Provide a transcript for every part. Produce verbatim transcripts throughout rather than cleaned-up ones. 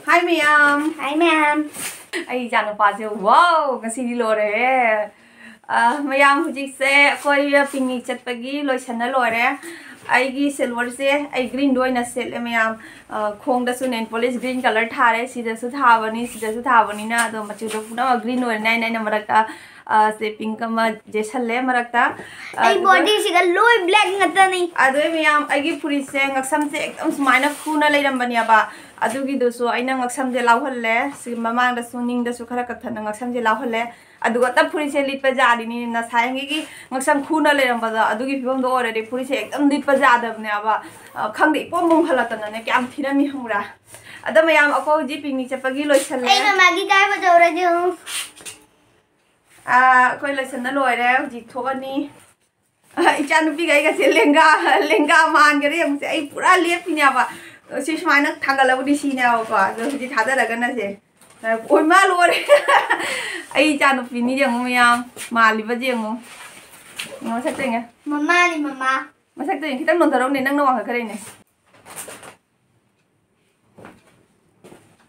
ꯍꯥꯏ ꯃꯌꯥꯝ꯫ ꯍꯥꯏ ꯃꯌꯥꯝ꯫ ꯑꯩ ꯏꯆꯥꯅꯨꯄꯥꯁꯦ, ꯋꯥꯎ, ꯉꯁꯤꯗꯤ ꯂꯣꯏꯔꯦꯍꯦ꯫ ꯑ, ꯃꯌꯥꯝ, ꯍꯧꯖꯤꯛꯁꯦ ꯑꯩꯈꯣꯏ picnic ꯆꯠꯄꯒꯤ ꯂꯣꯏꯁꯟꯅ ꯂꯣꯏꯔꯦ꯫ ꯑꯩꯒꯤ silverꯁꯦ ꯑꯩ greenꯗ ꯑꯣꯏꯅ ꯁꯦꯠꯂꯦ ꯃꯌꯥꯝ꯫ ꯑ, ꯈꯣꯡꯗꯁꯨ nail polish green colour ꯊꯥꯔꯦ, ꯁꯤꯗꯁꯨ ꯊꯥꯕꯅꯤ, ꯁꯤꯗꯁꯨ ꯊꯥꯕꯅꯤꯅ, ꯑꯗꯣ ꯃꯆꯨꯗꯣ ꯄꯨꯝꯅꯃꯛ green ꯑꯣꯏꯔꯅꯤ꯫ ꯑꯩꯅ, ꯑꯩꯅ ꯃꯔꯛꯇ, ꯑ, ꯁꯦ pink ꯑꯃ ꯌꯦꯠꯁꯜꯂꯦ ꯃꯔꯛꯇ꯫ ꯑꯩ ꯑꯗꯨꯒ bodyꯁꯤꯒ ꯂꯣꯏ black ꯉꯥꯛꯇꯅꯤ꯫ ꯑꯗꯨ ꯃꯌꯥꯝ, ꯑꯩꯒꯤ ꯐꯨꯔꯤꯠꯁꯦ ꯉꯛꯁꯝꯁꯦ ꯑꯗꯨꯝ ꯁꯨꯃꯥꯏꯅ ꯈꯨꯅ ꯂꯩꯔꯝꯕꯅꯦꯕ, ꯑꯗꯨꯒꯤꯗꯨꯁꯨ ꯑꯩꯅ ꯉꯛꯁꯝꯁꯦ ꯂꯥꯎꯍꯜꯂꯦ꯫ ꯁꯤ ꯃꯃꯥꯡꯗꯁꯨ ꯅꯤꯡꯗꯁꯨ ꯈꯔ ꯀꯛꯊꯠꯅ ꯉꯛꯁꯝꯁꯦ ꯂꯥꯎꯍꯜꯂꯦ꯫ ꯑꯗꯨꯒ ꯇꯞ ꯐꯨꯔꯤꯠꯁꯦ ꯂꯤꯠꯄ ꯌꯥꯔꯤꯅꯤ꯫ ꯉꯁꯥꯏꯒꯤ ꯉꯛꯁꯝ ꯈꯨꯅ ꯂꯩꯔꯝꯕꯗꯣ ꯑꯗꯨꯒꯤ ꯐꯤꯕꯝꯗꯣ ꯑꯣꯏꯔꯗꯤ ꯐꯨꯔꯤꯠꯁꯦ ꯑꯗꯨꯝ ꯂꯤꯠꯄ ꯌꯥꯗꯕꯅꯦꯕ꯫ ꯑ, ꯈꯪꯗꯦ, ꯏꯄꯣꯝ ꯄꯣꯝꯈꯠꯂꯛꯇꯅꯅꯦ ꯀꯌꯥꯝ ꯊꯤꯔꯝꯃꯤ ꯈꯪꯕ꯭ꯔꯥ? ꯑꯗꯣ ꯃꯌꯥꯝ, ꯑꯩꯈꯣꯏ ꯍꯧꯖꯤꯛ picnic ꯆꯠꯄꯒꯤ ꯂꯣꯏꯁꯜꯂꯦ꯫ ꯑꯩ ꯃꯃꯥꯒꯤ ꯀꯥꯏꯕ ꯇꯧꯔꯗꯤ ꯑꯃꯨꯛ꯫ ꯑꯥ, ꯑꯩꯈꯣꯏ ꯂꯣꯏꯁꯟꯅ ꯂꯣꯏꯔꯦ, ꯍꯧꯖꯤꯛ ꯊꯣꯛꯑꯅꯤ꯫ ꯑꯥ, ꯏꯆꯥꯅꯨꯄꯤꯒ ꯑꯩꯒꯁꯦ ꯂꯦꯡꯒꯥ, ꯂꯦꯡꯒꯥ ꯃꯥꯟꯈꯔꯦ꯫ ꯌꯦꯡꯉꯨꯁꯦ, ꯑꯩ ꯄꯨꯔꯥ ꯂꯦꯞꯄꯤꯅꯦꯕ꯫ ꯁꯤ ꯁꯨꯃꯥꯏꯅ ꯊꯥꯡꯒꯠꯂꯕꯨꯗꯤ ꯁꯤꯅꯦꯕꯀꯣ, ꯑꯗꯣ ꯍꯧꯖꯤꯛ ꯊꯥꯗꯔꯒꯅ ꯁꯦ, ꯑꯣꯏ ꯃꯥ ꯂꯣꯏꯔꯦ꯫ ꯑꯩ ꯏꯆꯥꯅꯨꯄꯤꯅꯤ ꯌꯦꯡꯉꯨ ꯃꯌꯥꯝ, ꯃꯥꯜꯂꯤꯕꯁꯦ ꯌꯦꯡꯉꯨ꯫ ꯌꯦꯡꯉꯨ ꯃꯁꯛꯇꯣ ꯌꯦꯡꯉꯦ꯫ ꯃꯃꯥꯅꯤ ꯃꯃꯥ꯫ ꯃꯁꯛꯇꯣ ꯌꯦꯡꯉꯦ, ꯈꯤꯇꯪ ꯅꯣꯟꯊꯔꯛꯎꯅꯦ, ꯅꯪꯅ ꯋꯥꯡꯈꯠꯈ꯭ꯔꯦꯅꯦ꯫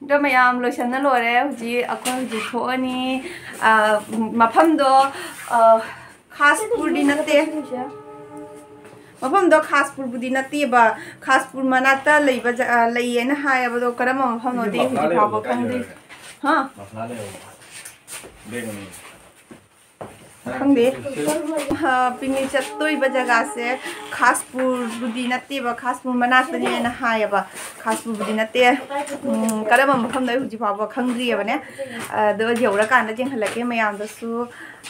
ꯑꯗꯣ ꯃꯌꯥꯝ ꯂꯣꯏꯁꯟꯅ ꯂꯣꯏꯔꯦ꯫ ꯍꯧꯖꯤꯛ ꯑꯩꯈꯣꯏ ꯍꯧꯖꯤꯛ ꯊꯣꯛꯑꯅꯤ꯫ ꯑ, ꯃꯐꯝꯗꯣ, ꯑ, ꯈꯥꯁꯄꯨꯔꯗꯤ ꯅꯠꯇꯦ꯫ ꯃꯐꯝꯗꯣ ꯈꯥꯁꯄꯨꯔꯕꯨꯗꯤ ꯅꯠꯇꯦꯕ꯫ ꯈꯥꯁꯄꯨꯔ ꯃꯅꯥꯛꯇ ꯂꯩꯕ ꯖ-, ꯑ, ꯂꯩꯌꯦꯅ ꯍꯥꯏꯌꯦꯕ꯫ ꯑꯗꯣ ꯀꯔꯝꯕ ꯃꯐꯝꯅꯣꯗꯤ ꯍꯧꯖꯤꯛ ꯐꯥꯎꯕ ꯈꯪꯗ꯭ꯔꯤ꯫ ꯍꯥ? ꯈꯪꯗꯦ꯫ ꯑ, picnic ꯆꯠꯇꯣꯏꯕ ꯖꯒꯥꯁꯦ ꯈꯥꯁꯄꯨꯔꯕꯨꯗꯤ ꯅꯠꯇꯦꯕ, ꯈꯥꯁꯄꯨꯔ ꯃꯅꯥꯛꯇꯅꯦꯅ ꯍꯥꯏꯌꯦꯕ, ꯈꯥꯁꯄꯨꯔꯕꯨꯗꯤ ꯅꯠꯇꯦ꯫ ꯎꯝ, ꯀꯔꯝꯕ ꯃꯐꯝꯗ ꯑꯩ ꯍꯧꯖꯤꯛ ꯐꯥꯎꯕ ꯈꯪꯗ꯭ꯔꯤꯕꯅꯦ꯫ ꯑꯗꯣ ꯌꯧꯔꯀꯥꯟꯗ ꯌꯦꯡꯍꯜꯂꯛꯀꯦ ꯃꯌꯥꯝꯗꯁꯨ꯫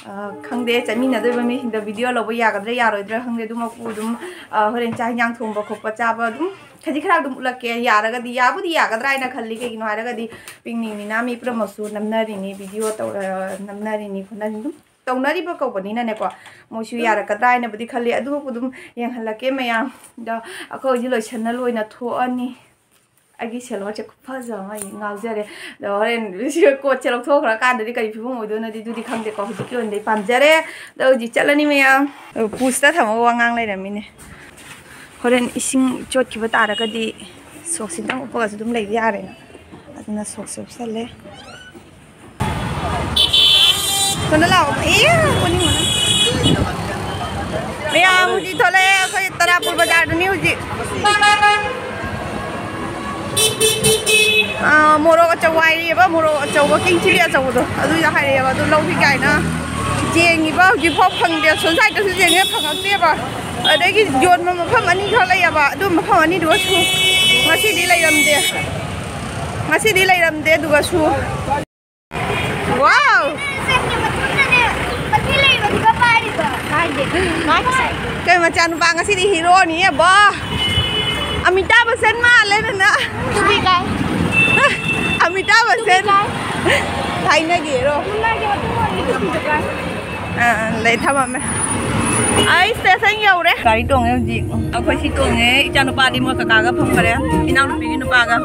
ꯑ, ꯈꯪꯗꯦ, ꯆꯠꯃꯤꯟꯅꯗꯣꯏꯕ ꯃꯤꯁꯤꯡꯗ video ꯂꯧꯕ ꯌꯥꯒꯗ꯭ꯔꯥ ꯌꯥꯔꯣꯏꯗ꯭ꯔꯥ ꯈꯪꯗꯦ꯫ ꯑꯗꯨꯃꯛꯄꯨ ꯑꯗꯨꯝ, ꯑ, ꯍꯣꯔꯦꯟ ꯆꯥꯛ ꯍꯤꯟꯖꯥꯡ ꯊꯣꯡꯕ ꯈꯣꯠꯄ ꯆꯥꯕ ꯑꯗꯨꯝ ꯈꯖꯤꯛ ꯈꯔ ꯑꯗꯨꯝ ꯎꯠꯂꯛꯀꯦ꯫ ꯌꯥꯔꯒꯗꯤ, ꯌꯥꯕꯨꯗꯤ ꯌꯥꯒꯗ꯭ꯔꯥ ꯍꯥꯏꯅ ꯈꯜꯂꯤ꯫ ꯀꯩꯒꯤꯅꯣ ꯍꯥꯏꯔꯒꯗꯤ picnicꯅꯤꯅ ꯃꯤ ꯄꯨꯝꯅꯃꯛꯁꯨ ꯅꯝꯅꯔꯤꯅꯤ, video ꯇꯧ-, ꯑ, ꯅꯝꯅꯔꯤꯅꯤ ꯈꯣꯠꯅꯔꯤꯅꯤ ꯑꯗꯨꯝ ꯇꯧꯅꯔꯤꯕ ꯀꯧꯕꯅꯤꯅꯅꯦꯀꯣ, ꯃꯣꯏꯁꯨ ꯌꯥꯔꯛꯀꯗ꯭ꯔꯥ ꯍꯥꯏꯅꯕꯨꯗꯤ ꯈꯜꯂꯤ꯫ ꯑꯗꯨꯕꯨ ꯑꯗꯨꯝ ꯌꯦꯡꯍꯜꯂꯛꯀꯦ ꯃꯌꯥꯝ꯫ ꯑꯗꯣ ꯑꯩꯈꯣꯏ ꯍꯧꯖꯤꯛ ꯂꯣꯏꯁꯟꯅ ꯂꯣꯏꯅ ꯊꯣꯛꯑꯅꯤ꯫ ꯑꯩꯒꯤ ꯁꯦꯂꯣꯠꯁꯦ ꯈꯨꯐꯖ ꯑꯃ, ꯑꯩ ꯉꯥꯎꯖꯔꯦ꯫ ꯑꯗꯣ ꯍꯣꯔꯦꯟ ꯁꯤ ꯀꯣꯠꯁꯦ ꯂꯧꯊꯣꯛꯈ꯭ꯔꯀꯥꯟꯗꯗꯤ ꯀꯔꯤ ꯐꯤꯕꯝ ꯑꯣꯏꯗꯣꯏꯅꯣꯗꯤ ꯑꯗꯨꯗꯤ ꯈꯪꯗꯦꯀꯣ꯫ ꯍꯧꯖꯤꯛꯀꯤ ꯑꯣꯏꯅꯗꯤ ꯄꯥꯝꯖꯔꯦ꯫ ꯑꯗꯣ ꯍꯧꯖꯤꯛ ꯆꯠꯂꯅꯤ ꯃꯌꯥꯝ꯫ ꯑꯗꯣ ꯄꯨꯁꯇ ꯊꯝꯃꯒ ꯋꯥ ꯉꯥꯡ ꯂꯩꯔꯝꯃꯤꯅꯦ꯫ ꯍꯣꯔꯦꯟ ꯏꯁꯤꯡ ꯆꯣꯠꯈꯤꯕ ꯇꯥꯔꯒꯗꯤ ꯁꯣꯛꯁ ꯑꯝꯇꯪ ꯎꯞꯄꯒꯁꯨ ꯑꯗꯨꯝ ꯂꯩꯕ ꯌꯥꯔꯦꯅ꯫ ꯑꯗꯨꯅ ꯁꯣꯛꯁ ꯎꯞꯁꯜꯂꯦ꯫ ꯁꯣꯝꯗ ꯂꯥꯛꯑꯣ꯫ ꯑꯦ, ꯎꯅꯤꯡꯕꯅ꯫ ꯃꯌꯥꯝ ꯍꯧꯖꯤꯛ ꯊꯣꯛꯂꯛꯑꯦ꯫ ꯑꯩꯈꯣꯏ ꯇꯔꯥꯄꯨꯔ ꯕꯖꯥꯔꯗꯅꯤ ꯍꯧꯖꯤꯛ꯫ ꯑꯥ, ꯃꯣꯔꯣꯛ ꯑꯆꯧꯕ ꯍꯥꯏꯔꯛꯑꯦꯕ, ꯃꯣꯔꯣꯛ ꯑꯆꯧꯕ, ꯀꯤꯡ ꯆꯤꯂꯤ ꯑꯆꯧꯕꯗꯣ, ꯑꯗꯨꯏꯗꯣ ꯍꯥꯏꯔꯛꯑꯦꯕ꯫ ꯑꯗꯨ ꯂꯧꯈꯤ ꯀꯥꯏꯅ ꯌꯦꯡꯉꯤꯕ, ꯍꯧꯖꯤꯛꯐꯥꯎ ꯐꯪꯗꯦ꯫ ꯑꯁꯣꯝ ꯁꯥꯏꯗꯠꯇꯁꯨ ꯌꯦꯡꯉꯦ, ꯐꯪꯉꯛꯇꯦꯕ꯫ ꯑꯗꯒꯤ ꯌꯣꯟꯕ ꯃꯐꯝ ꯑꯅꯤꯈꯛ ꯂꯩꯌꯦꯕ, ꯑꯗꯨ ꯃꯐꯝ ꯑꯅꯤꯗꯨꯒꯁꯨ ꯉꯁꯤꯗꯤ ꯂꯩꯔꯝꯗꯦ꯫ ꯉꯁꯤꯗꯤ ꯂꯩꯔꯝꯗꯦ꯫ ꯑꯗꯨꯒꯁꯨ ꯋꯥꯎ! ꯀꯩ ꯃꯆꯥꯅꯨꯄꯥ ꯉꯁꯤꯗꯤ ꯍꯤꯔꯣꯅꯤ ꯑꯕꯣ? ꯑꯃꯤꯇꯥꯕ ꯕꯆꯟ ꯃꯥꯜꯂꯦ ꯅꯅ꯫ ꯑꯃꯤꯇꯥꯕ ꯕꯆꯟ꯫ ꯊꯥꯏꯅꯒꯤꯔꯣ? ꯑꯥ, ꯑꯥ, ꯂꯩ ꯊꯝꯃꯝꯃꯦ꯫ ꯑꯩ ꯁ꯭ꯇꯦꯁꯟ ꯌꯧꯔꯦ꯫ ꯒꯥꯔꯤ ꯇꯣꯡꯉꯦ ꯍꯧꯖꯤꯛ꯫ ꯑꯩꯈꯣꯏ ꯁꯤ ꯇꯣꯡꯉꯦ꯫ ꯏꯆꯥꯅꯨꯄꯥꯗꯤ ꯃꯣꯏ ꯀꯀꯥꯒ ꯐꯝꯈꯔꯦ꯫ ꯏꯅꯥꯎꯅꯨꯄꯤꯒꯤ ꯅꯨꯄꯥꯒ꯫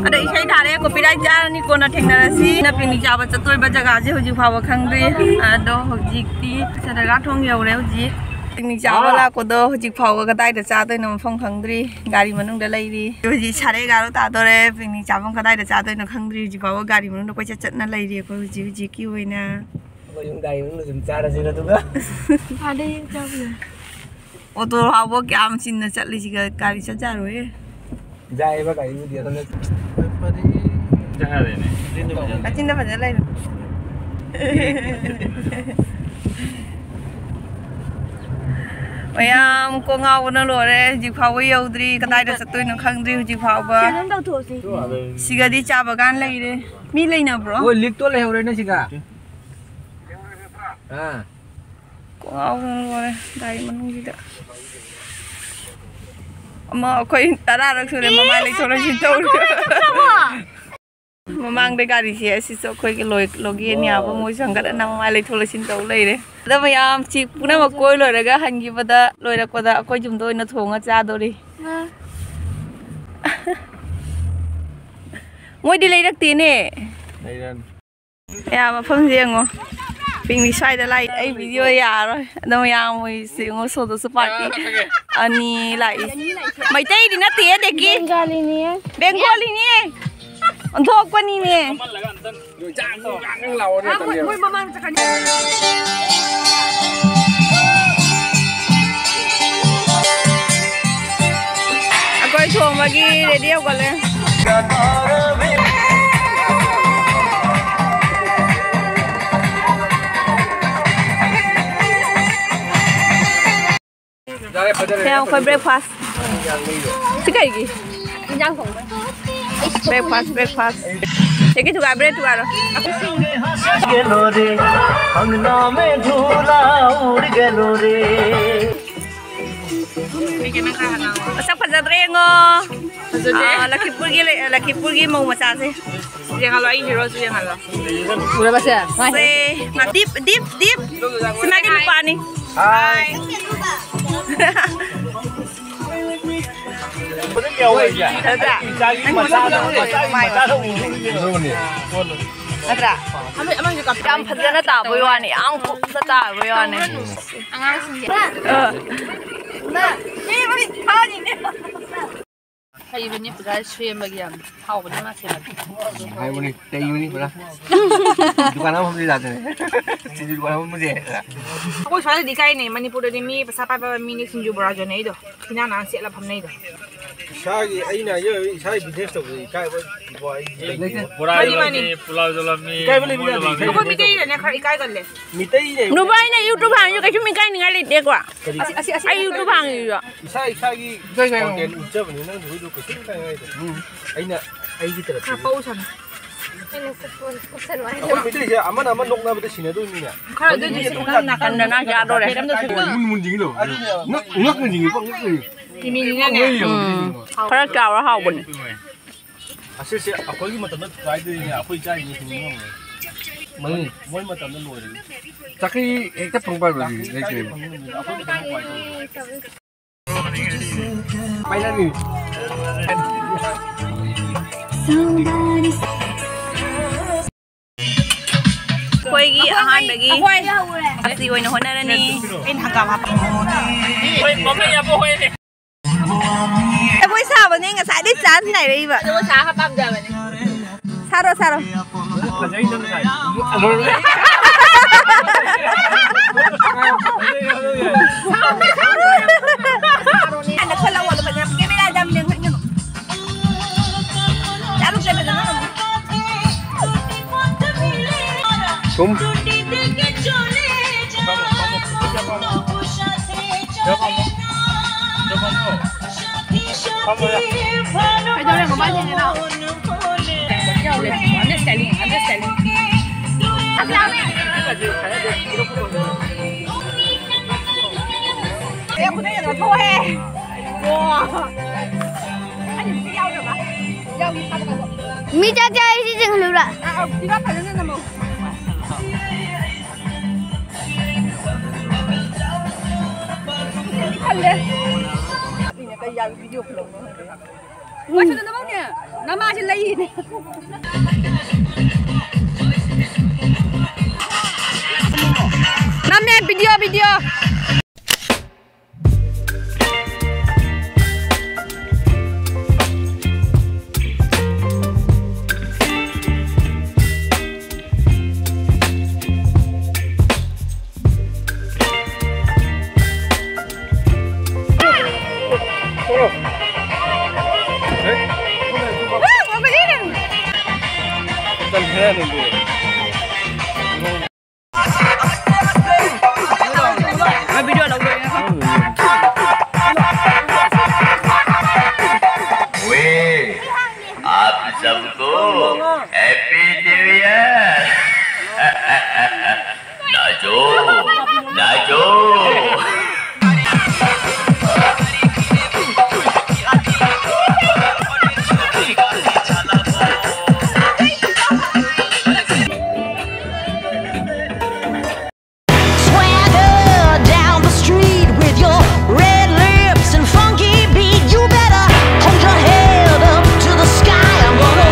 ꯑꯗ ꯏꯁꯩ ꯊꯥꯔꯦ꯫ ꯀꯣꯄꯤꯔꯥꯏꯠ ꯆꯥꯔꯅꯤ꯫ ꯀꯣꯟꯅ ꯊꯦꯡꯅꯔꯁꯤ꯫ ꯅ ꯄꯤꯛꯅꯤꯛ ꯆꯥꯕ ꯆꯠꯇꯣꯏꯕ ꯖꯒꯥꯁꯦ ꯍꯧꯖꯤꯛ ꯐꯥꯎꯕ ꯈꯪꯗ꯭ꯔꯤ꯫ ꯑꯗꯣ ꯍꯧꯖꯤꯛꯇꯤ ꯆꯟꯗ꯭ꯔꯒꯥ ꯊꯣꯡ ꯌꯧꯔꯦ ꯍꯧꯖꯤꯛ꯫ ꯄꯤꯛꯅꯤꯛ ꯆꯥꯕ ꯂꯥꯛꯄꯗꯣ ꯍꯧꯖꯤꯛ ꯐꯥꯎꯕ ꯀꯗꯥꯏꯗ ꯆꯥꯗꯣꯏꯅꯣ ꯃꯐꯝ ꯈꯪꯗ꯭ꯔꯤ꯫ ꯒꯥꯔꯤ ꯃꯅꯨꯡꯗ ꯂꯩꯔꯤ꯫ ꯍꯧꯖꯤꯛ ꯁꯥꯔꯦ ꯑꯦꯒꯥꯔꯣ ꯇꯥꯗꯣꯔꯦ꯫ ꯄꯤꯛꯅꯤꯛ ꯆꯥꯐꯝ ꯀꯗꯥꯏꯗ ꯆꯥꯗꯣꯏꯅꯣ ꯈꯪꯗ꯭ꯔꯤ꯫ ꯍꯧꯖꯤꯛ ꯐꯥꯎꯕ ꯒꯥꯔꯤ ꯃꯅꯨꯡꯗ ꯀꯣꯏꯆꯠ ꯆꯠꯅ ꯂꯩꯔꯤ ꯑꯩꯈꯣꯏ ꯍꯧꯖꯤꯛ ꯍꯧꯖꯤꯛꯀꯤ ꯑꯣꯏꯅ꯫ ꯑꯩꯈꯣꯏ ꯌꯨꯝ ꯒꯥꯔꯤ ꯃꯅꯨꯡꯗ ꯑꯗꯨꯝ ꯆꯥꯔꯁꯤꯔ ꯑꯗꯨꯒ? ꯑꯥꯗꯩ ꯆꯥꯕ ꯌꯥꯏ꯫ ꯑꯣꯇꯣ ꯐꯥꯎꯕ ꯀꯌꯥꯝ ꯆꯤꯟꯅ ꯆꯠꯂꯤꯁꯤꯒ ꯒꯥꯔꯤ ꯆꯠ ꯌꯥꯔꯣꯏꯌꯦ꯫ ꯌꯥꯏꯌꯦꯕ ꯒꯥꯔꯤꯕꯨꯗꯤ ꯑꯗꯨꯅ꯫ ꯀꯛꯆꯤꯡꯗ ꯐꯖꯅ ꯂꯩꯔꯣ꯫ ꯃꯌꯥꯝ ꯀꯣꯛ ꯉꯥꯎꯕꯅ ꯂꯣꯏꯔꯦ꯫ ꯍꯧꯖꯤꯛ ꯐꯥꯎꯕ ꯌꯧꯗ꯭ꯔꯤ꯫ ꯀꯗꯥꯏꯗ ꯆꯠꯇꯣꯏꯅꯣ ꯈꯪꯗ꯭ꯔꯤ ꯍꯧꯖꯤꯛ ꯐꯥꯎꯕ꯫ ꯁꯤꯒꯗꯤ ꯆꯥ ꯕꯒꯥꯟ ꯂꯩꯔꯦ꯫ ꯃꯤ ꯂꯩꯅꯕ꯭ꯔꯣ? ꯑꯣ, ꯂꯤꯛꯇꯣ ꯂꯩꯍꯧꯔꯦꯅꯦ ꯁꯤꯒ꯫ ꯑꯥ꯫ ꯀꯣꯛ ꯉꯥꯎꯕꯅ ꯂꯣꯏꯔꯦ ꯒꯥꯔꯤ ꯃꯅꯨꯡꯁꯤꯗ꯫ ꯑꯃ ꯑꯩꯈꯣꯏ ꯇꯔꯥꯔꯛ ꯁꯨꯔꯦ ꯃꯃꯥꯏ ꯂꯩꯊꯣꯛ ꯂꯩꯁꯤꯟ ꯇꯧꯔꯦ꯫ ꯃꯃꯥꯡꯗ ꯒꯥꯔꯤꯁꯦ ꯑꯁꯤꯁꯨ ꯑꯩꯈꯣꯏꯒꯤ ꯂꯣꯏ-, ꯂꯣꯒꯦꯟ ꯌꯥꯕ ꯃꯣꯏꯁꯨ ꯍꯪꯒꯠ ꯍꯟꯗ ꯃꯃꯥꯏ ꯂꯩꯊꯣꯛ ꯂꯩꯁꯤꯟ ꯇꯧ ꯂꯩꯔꯦ꯫ ꯑꯗꯣ ꯃꯌꯥꯝ ꯁꯤ ꯄꯨꯝꯅꯃꯛ ꯀꯣꯏ ꯂꯣꯏꯔꯒ ꯍꯟꯈꯤꯕꯗ ꯂꯣꯏꯔꯛꯄꯗ ꯑꯩꯈꯣꯏ ꯌꯨꯝꯗ ꯑꯣꯏꯅ ꯊꯣꯡꯉ ꯆꯥꯗꯣꯔꯤ꯫ ꯃꯣꯏꯗꯤ ꯂꯩꯔꯛꯇꯦꯅꯦ꯫ ꯂꯩꯔꯅꯤ꯫ ꯌꯥ, ꯃꯐꯝꯁꯦ ꯌꯦꯡꯉꯣ꯫ ꯄꯤꯛꯅꯤꯛ ꯁ꯭ꯋꯥꯏꯗ ꯂꯥꯛꯏ꯫ ꯑꯩ ꯚꯤꯗꯤꯑꯣ ꯌꯥꯔꯔꯣꯏ꯫ ꯑꯗꯨꯝ ꯌꯥꯝ ꯃꯣꯏꯁꯦ ꯌꯦꯡꯉꯣ, ꯁꯣꯗꯁꯨ ꯄꯥꯔꯇꯤ ꯑꯅꯤ ꯂꯥꯛꯏ꯫ ꯃꯩꯇꯩꯗꯤ ꯅꯠꯇꯦ, ꯑꯗꯒꯤ ꯕꯦꯡꯒꯥꯂꯤꯅꯤ꯫ ꯕꯦꯡꯒꯣꯂꯤꯅꯤ꯫ ꯑꯣꯟꯊꯣꯛꯄꯅꯤꯅꯦ꯫ ꯑꯩꯈꯣꯏ ꯊꯣꯡꯕꯒꯤ ꯔꯦꯗꯤ ꯍꯧꯒꯠꯂꯦ꯫ ꯌꯥꯔꯦ, ꯐꯖꯔꯦ꯫ ꯁꯦ, ꯑꯩꯈꯣꯏ breakfast꯫ ꯁꯤ ꯀꯩꯒꯤ? ꯏꯟꯖꯥꯡ ꯊꯣꯡꯕ꯫ Breakfast, breakfast꯫ ꯁꯤ ꯀꯩ ꯊꯨꯒꯥꯏ, bread ꯊꯨꯒꯥꯏꯔꯣ꯫ ꯒꯦꯂꯣꯔꯦ, ꯍꯪꯒꯥꯃꯦ ꯙꯨꯂꯥ ꯎꯔ ꯒꯦꯂꯣꯔꯦ꯫ ꯃꯁꯛ ꯐꯖꯗ꯭ꯔꯦ ꯌꯦꯡꯉꯣ꯫ ꯐꯖꯗꯦ꯫ ꯑꯥ, ꯂꯈꯤꯄꯨꯔꯒꯤ ꯂꯩ-, ꯂꯈꯤꯄꯨꯔꯒꯤ ꯃꯧ ꯃꯆꯥꯁꯦ꯫ ꯌꯦꯡꯍꯜꯂꯣ, ꯑꯩ heroꯁꯨ ꯌꯦꯡꯍꯜꯂꯣ꯫ ꯎꯔꯕꯁꯦ? ꯁꯦ, ꯃꯥ ꯗꯤꯞ, ꯗꯤꯞ, ꯗꯤꯞ꯫ ꯁꯤ ꯃꯥꯒꯤ ꯅꯨꯄꯥꯅꯤ꯫ ꯍꯥꯏ꯫ ꯅꯠꯇ꯭ꯔꯥ? ꯌꯥꯝ ꯐꯖꯅ ꯇꯥꯕꯩ ꯋꯥꯅꯤ, ꯌꯥꯝ ꯀꯨꯞꯅ ꯇꯥꯕꯩ ꯋꯥꯅꯤ꯫ ꯑꯉꯥꯡꯁꯤꯡꯁꯦ꯫ ꯑ꯫ ꯍꯩꯕꯅꯤ ꯄꯨꯔꯥ ꯁꯦꯝꯕꯒꯤ ꯌꯥꯝ ꯍꯥꯎꯕꯅꯤ ꯃꯥ ꯁꯦꯝꯕꯗꯤ꯫ ꯍꯥꯏꯕꯅꯤ, ꯇꯩꯕꯅꯤ ꯄꯨꯔꯥ꯫ ꯗꯨꯀꯥꯟ ꯑꯃ ꯐꯝꯕꯗꯤ ꯌꯥꯗ꯭ꯔꯦ꯫ ꯁꯤꯡꯖꯨ ꯗꯨꯀꯥꯟ ꯑꯃ ꯐꯝꯕꯁꯦ꯫ ꯑꯩꯈꯣꯏ ꯁ꯭ꯋꯥꯏꯗꯗꯤ ꯀꯥꯏꯅꯦ, ꯃꯅꯤꯄꯨꯔꯗꯗꯤ ꯃꯤ ꯄꯩꯁꯥ ꯄꯥꯏꯕ ꯃꯤꯅ ꯁꯤꯡꯖꯨ ꯕꯣꯔꯥ ꯌꯣꯟꯅꯩꯗꯣ꯫ ꯐꯤꯅꯥ ꯅꯥꯟ ꯁꯦꯠꯂ ꯐꯝꯅꯩꯗꯣ꯫ ꯏꯁꯥꯒꯤ, ꯑꯩꯅ ꯍꯥꯏꯖꯕ ꯏꯁꯥꯒꯤ business ꯇꯧꯕꯗ ꯏꯀꯥꯏꯕ ꯏꯕꯣ ꯑꯩ ꯂꯩꯇꯦ꯫ ꯂꯩꯇꯦ꯫ ꯕꯣꯔꯥ ꯃꯥꯅꯤ, ꯌꯣꯜꯂꯝꯃꯤ, ꯃꯥꯅꯤ꯫ ꯄꯨꯂꯥꯎ ꯌꯣꯜꯂꯝꯃꯤ, ꯏꯀꯥꯏꯕ ꯂꯩꯕ ꯃꯣꯃꯣ ꯌꯥꯗꯦ, ꯌꯣꯜꯂꯝꯃꯤ꯫ ꯏꯀꯥꯏꯕ ꯑꯩꯈꯣꯏ ꯂꯩꯕ ꯃꯤꯇꯩꯅꯅꯦ ꯈꯔ ꯏꯀꯥꯏꯒꯜꯂꯦ꯫ ꯃꯤꯇꯩꯅ ꯅꯨꯄꯥ ꯑꯩꯅ YouTube ꯍꯥꯡꯉꯁꯨ ꯀꯩꯁꯨ ꯏꯀꯥꯏꯅꯤꯡꯉꯥꯏ ꯂꯩꯇꯦꯀꯣ꯫ ꯀꯔꯤ? ꯑꯁꯤ, ꯑꯁꯤ, ꯑꯁꯤ ꯑꯩ YouTube ꯍꯥꯡꯉꯤꯕ꯫ ꯏꯁꯥ ꯏꯁꯥꯒꯤ ꯏꯀꯥꯏ ꯀꯥꯏ content ꯎꯠꯆꯕꯅꯤ, ꯅꯪ ꯊꯣꯏꯗꯣ ꯀꯩꯁꯨ ꯏꯀꯥꯏꯅꯤꯡꯉꯥꯏ ꯂꯩꯇꯦ꯫ ꯎꯝ꯫ ꯑꯩꯅ ꯑꯩꯒꯤ ꯇꯔꯞꯇꯒꯤ ꯈꯔ ꯄꯧ ꯁꯥꯅꯤ꯫ ꯑꯩꯈꯣꯏ ꯃꯤꯇꯩꯁꯦ ꯑꯃꯅ ꯑꯃ ꯅꯣꯛꯅꯕꯗ ꯁꯤꯅꯗꯣꯏꯅꯤꯅꯦ꯫ ꯈꯔ ꯑꯗꯨꯗꯤ ꯁꯤ ꯅꯪ ꯅꯥꯀꯟꯗ ꯅꯪ ꯌꯥꯗꯣꯔꯦ꯫ ꯉꯛ-, ꯉꯛ ꯃꯨꯟ ꯌꯦꯡꯉꯤ ꯂꯣ꯫ ꯉꯛ, ꯉꯛ ꯃꯨꯟ ꯌꯦꯡꯉꯤ ꯀꯣ, ꯉꯛ ꯌꯦꯡꯉꯤ꯫ ꯃꯤꯃꯤꯅꯤꯅꯅꯦ꯫ ꯉꯛ ꯌꯦꯡꯉꯤ꯫ ꯎꯝ꯫ ꯈꯔ ꯆꯥꯎꯔ ꯍꯥꯎꯕꯅꯦ꯫ ꯑꯁꯤꯁꯦ ꯑꯩꯈꯣꯏꯒꯤ ꯃꯇꯝꯗ ꯊꯨꯒꯥꯏꯗꯣꯏꯅꯦ, ꯑꯩꯈꯣꯏ ꯆꯥꯔꯤꯉꯩ ꯊꯨꯝꯕ ꯉꯝꯃꯣꯏ꯫ ꯃꯥꯅꯤ꯫ ꯃꯣꯏ ꯃꯇꯝꯗ ꯂꯣꯏꯔꯦ꯫ ꯆꯥꯛꯈꯩ ꯍꯦꯛꯇ ꯐꯪ ꯄꯥꯏꯕꯗꯤ ꯂꯩꯇ꯭ꯔꯦꯕ꯫ ꯆꯥꯛꯈꯩ ꯐꯪꯕ ꯅꯨꯃꯤꯠꯇ ꯑꯩꯈꯣꯏ ꯃꯇꯝꯗ ꯊꯨꯒꯥꯏꯗꯣꯏꯅꯦ꯫ ꯄꯥꯏꯅꯕꯤ꯫ ꯑꯩꯈꯣꯏꯒꯤ ꯑꯍꯥꯟꯕꯒꯤ ꯑꯩꯈꯣꯏ ꯑꯁꯤ ꯑꯣꯏꯅ ꯍꯣꯠꯅꯔꯅꯤ꯫ ꯑꯩꯅ ꯍꯪꯒꯥꯝ ꯍꯥꯞꯄ꯫ ꯖꯒꯣꯏ ꯁꯥꯕꯅꯦ ꯉꯁꯥꯏꯗꯩ ꯆꯥꯟꯁ ꯉꯥꯏꯔꯛꯏꯕ꯫ ꯖꯒꯣꯏ ꯁꯥ ꯈꯔ ꯄꯥꯝꯖꯕꯅꯦ꯫ ꯁꯥꯔꯣ, ꯁꯥꯔꯣ꯫ ꯍꯥꯟꯅ ꯈꯜꯂꯛꯑꯣ, ꯑꯗꯨꯒ ꯀꯦꯃꯦꯔꯥꯗ ꯌꯥꯝ ꯂꯦꯡꯍꯟꯒꯅꯨ꯫ ꯆꯥꯔꯨꯁꯦ ꯐꯖꯅ꯫ ꯁꯨꯝ꯫ ꯀꯩꯗꯧꯔꯦ, ꯃꯃꯥꯏ ꯁꯦꯡꯉꯤꯔꯣ? I'm just telling, I'm just telling. ꯑꯦ, ꯈꯨꯗꯩ ꯑꯗꯨꯝ ꯊꯣꯛꯑꯦ꯫ ꯋꯥ꯫ ꯑꯩ ꯍꯧꯖꯤꯛ ꯌꯥꯎꯗ꯭ꯔꯕ? ꯌꯥꯎꯒꯦ, ꯊꯥꯗꯣꯛꯑꯣ꯫ ꯃꯤ ꯆꯥꯛ ꯆꯥꯔꯤ, ꯁꯤ ꯆꯤꯡꯍꯜꯂꯨꯔꯥ? ꯑꯥ, ꯑꯥ, ꯐꯤꯕꯝ ꯐꯖꯅ ꯅꯝꯃꯣ꯫ ꯈꯜꯂꯦ꯫ ꯃꯤꯅ ꯀꯩ ꯌꯥꯕ ꯚꯤꯗꯤꯑꯣ ꯈꯨꯂꯧꯅꯣ ꯈꯪꯗꯦ꯫ ꯃꯣꯏꯁꯨ ꯑꯗꯨꯝ ꯅꯃꯥꯁꯦ ꯂꯩꯔꯤꯅꯦ꯫ ꯅꯝꯃꯦ, ꯚꯤꯗꯤꯑꯣ, ꯚꯤꯗꯤꯑꯣ꯫ वे, आप सबको happy new year. Nacho, nacho. Swagger down the street with your red lips and funky beat. You better hold your head up to the sky. I'm gonna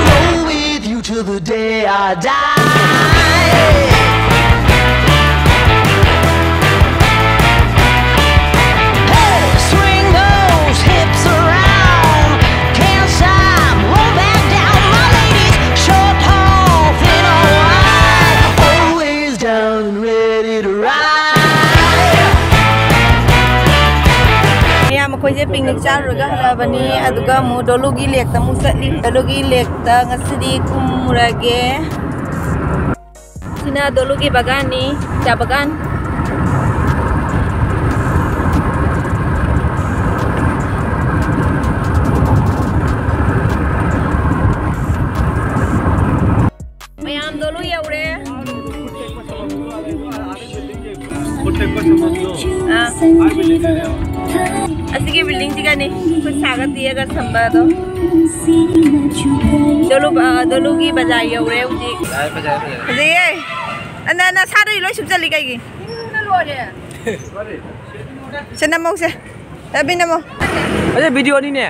ꯑꯩꯈꯣꯏꯁꯦ ꯄꯤꯛꯅꯤꯛ ꯆꯥꯔꯨꯔꯒ ꯍꯜꯂꯛꯑꯕꯅꯤ, ꯑꯗꯨꯒ ꯑꯃꯨꯛ ꯗꯣꯂꯨꯒꯤ ꯂꯦꯛꯇ ꯑꯃꯨꯛ ꯆꯠꯂꯤ꯫ ꯗꯣꯂꯨꯒꯤ ꯂꯦꯛꯇ ꯉꯁꯤꯗꯤ ꯀꯨꯝꯃꯨꯔꯒꯦ꯫ ꯁꯤꯅ ꯗꯣꯂꯨꯒꯤ ꯕꯒꯥꯟꯅꯤ, ꯆꯥ ꯕꯒꯥꯟ꯫ ꯃꯌꯥꯝꯗꯣ ꯂꯣꯏ ꯌꯧꯔꯦ꯫ ꯑꯥ꯫ ꯑꯁꯤꯒꯤ ꯕꯤꯜꯗꯤꯡꯁꯤꯒꯅꯤ ꯑꯩꯈꯣꯏ ꯁꯥꯒ ꯇꯤꯌꯒ ꯁꯝꯕꯗꯣ꯫ ꯗꯣꯂꯨ, ꯑ, ꯗꯣꯂꯨꯒꯤ ꯕꯖꯥꯔ ꯌꯧꯔꯦ ꯍꯧꯖꯤꯛ꯫ ꯐꯖꯩꯌꯦ꯫ ꯑꯅ, ꯅꯁꯥꯗꯣ ꯂꯣꯏ ꯁꯨꯞꯆꯜꯂꯤ ꯀꯩꯒꯤ? ꯁꯦ, ꯅꯝꯃꯧꯁꯦ꯫ ꯔꯕꯤ, ꯅꯝꯃꯣ꯫ ꯑꯗꯩ ꯚꯤꯗꯤꯑꯣꯅꯤꯅꯦ꯫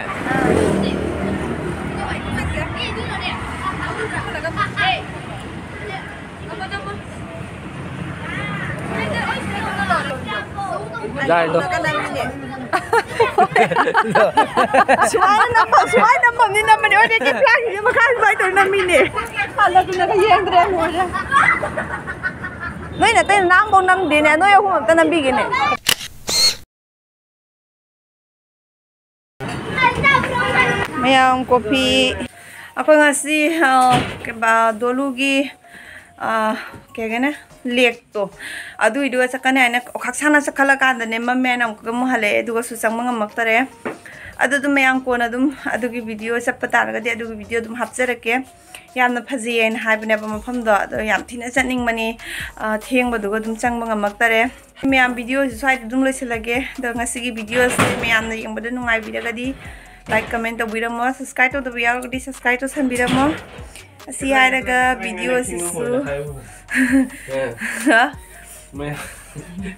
ꯌꯥꯔꯦꯗꯣ꯫ ꯁꯨꯃꯥꯏꯅ ꯅꯝꯐꯝ, ꯁꯨꯃꯥꯏꯅ ꯅꯝꯐꯝꯅꯤ ꯅꯝꯕꯅꯦ꯫ ꯑꯣꯏꯗꯤ ꯀꯦꯞ ꯂꯥꯡꯉꯤꯁꯦ ꯃꯈꯥ ꯁꯨꯃꯥꯏꯅ ꯇꯧꯔ ꯅꯝꯃꯤꯅꯦ꯫ ꯍꯜꯂꯛꯇꯅꯒ ꯌꯦꯡꯗ꯭ꯔꯦ, ꯂꯣꯏꯔꯦ꯫ ꯅꯣꯏ ꯅꯇꯩ ꯅꯅꯥꯎꯐꯥꯎ ꯅꯝꯗꯦꯅꯦ, ꯅꯣꯏ ꯑꯍꯨꯝ ꯑꯝꯇ ꯅꯝꯕꯤꯒꯦꯅꯦ꯫ ꯃꯌꯥꯝ ꯀꯣꯐꯤ꯫ ꯑꯩꯈꯣꯏ ꯉꯁꯤ, ꯑ, ꯀꯩꯕꯥ, ꯗꯣꯂꯨꯒꯤ, ꯑ, ꯀꯩ ꯍꯥꯏꯒꯅꯤ, ꯂꯦꯛꯇꯣ, ꯑꯗꯨꯏꯗꯨꯒ ꯆꯠꯀꯅꯤ ꯍꯥꯏꯅ ꯈꯥꯛꯁꯥꯟꯅ ꯆꯠꯈꯠꯂꯀꯥꯟꯗꯅꯦ, ꯃꯝꯃꯦ ꯍꯥꯏꯅ ꯑꯃꯨꯛꯀ ꯑꯃꯨꯛ ꯍꯜꯂꯛꯑꯦ, ꯑꯗꯨꯒꯁꯨ ꯆꯪꯕ ꯉꯝꯃꯛꯇꯔꯦ꯫ ꯑꯗꯨ ꯑꯗꯨꯝ ꯃꯌꯥꯝ ꯀꯣꯟꯅ ꯑꯗꯨꯝ ꯑꯗꯨꯒꯤ ꯚꯤꯗꯤꯑꯣ ꯆꯠꯄ ꯇꯥꯔꯒꯗꯤ ꯑꯗꯨꯒꯤ ꯚꯤꯗꯤꯑꯣ ꯑꯗꯨꯝ ꯍꯥꯞꯆꯔꯛꯀꯦ꯫ ꯌꯥꯝꯅ ꯐꯖꯩ ꯍꯥꯏꯅ ꯍꯥꯏꯕꯅꯦꯕ ꯃꯐꯝꯗꯣ, ꯑꯗꯣ ꯌꯥꯝ ꯊꯤꯅ ꯆꯠꯅꯤꯡꯕꯅꯤ꯫ ꯑ, ꯊꯦꯡꯕꯗꯨꯒ ꯑꯗꯨꯝ ꯆꯪꯕ ꯉꯝꯃꯛꯇꯔꯦ꯫ ꯃꯌꯥꯝ, ꯚꯤꯗꯤꯑꯣꯁꯤ ꯁ꯭ꯋꯥꯏꯗ ꯑꯗꯨꯝ ꯂꯣꯏꯁꯤꯜꯂꯒꯦ꯫ ꯑꯗꯣ ꯉꯁꯤꯒꯤ ꯚꯤꯗꯤꯑꯣꯁꯦ ꯃꯌꯥꯝꯅ ꯌꯦꯡꯕꯗ ꯅꯨꯡꯉꯥꯏꯕꯤꯔꯒꯗꯤ like, comment ꯇꯧꯕꯤꯔꯝꯃꯣ꯫ Subscribe ꯇꯧꯗꯕ ꯌꯥꯎꯔꯒꯗꯤ subscribe ꯇꯧꯁꯟꯕꯤꯔꯝꯃꯣ꯫ ꯑꯁꯤ ꯍꯥꯏꯔꯒ ꯚꯤꯗꯤꯑꯣꯁꯤꯁꯨ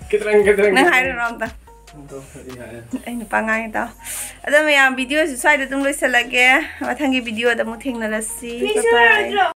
ꯈꯤꯇꯪ, ꯈꯤꯇꯪ꯫ ꯅꯪ ꯍꯥꯏꯔꯨꯔꯣ ꯑꯝꯇ꯫ ꯑꯗꯣ ꯑꯩ ꯍꯥꯏꯔꯦ꯫ ꯑꯩ ꯅꯨꯄꯥ ꯉꯥꯡꯉꯦ ꯇꯥꯎ꯫ ꯑꯗꯣ ꯃꯌꯥꯝ, ꯚꯤꯗꯤꯑꯣꯁꯤ ꯁ꯭ꯋꯥꯏꯗ ꯑꯗꯨꯝ ꯂꯣꯏꯁꯤꯜꯂꯒꯦ꯫ ꯃꯊꯪꯒꯤ ꯚꯤꯗꯤꯑꯣꯗ ꯑꯃꯨꯛ ꯊꯦꯡꯅꯔꯁꯤ꯫ Bye bye꯫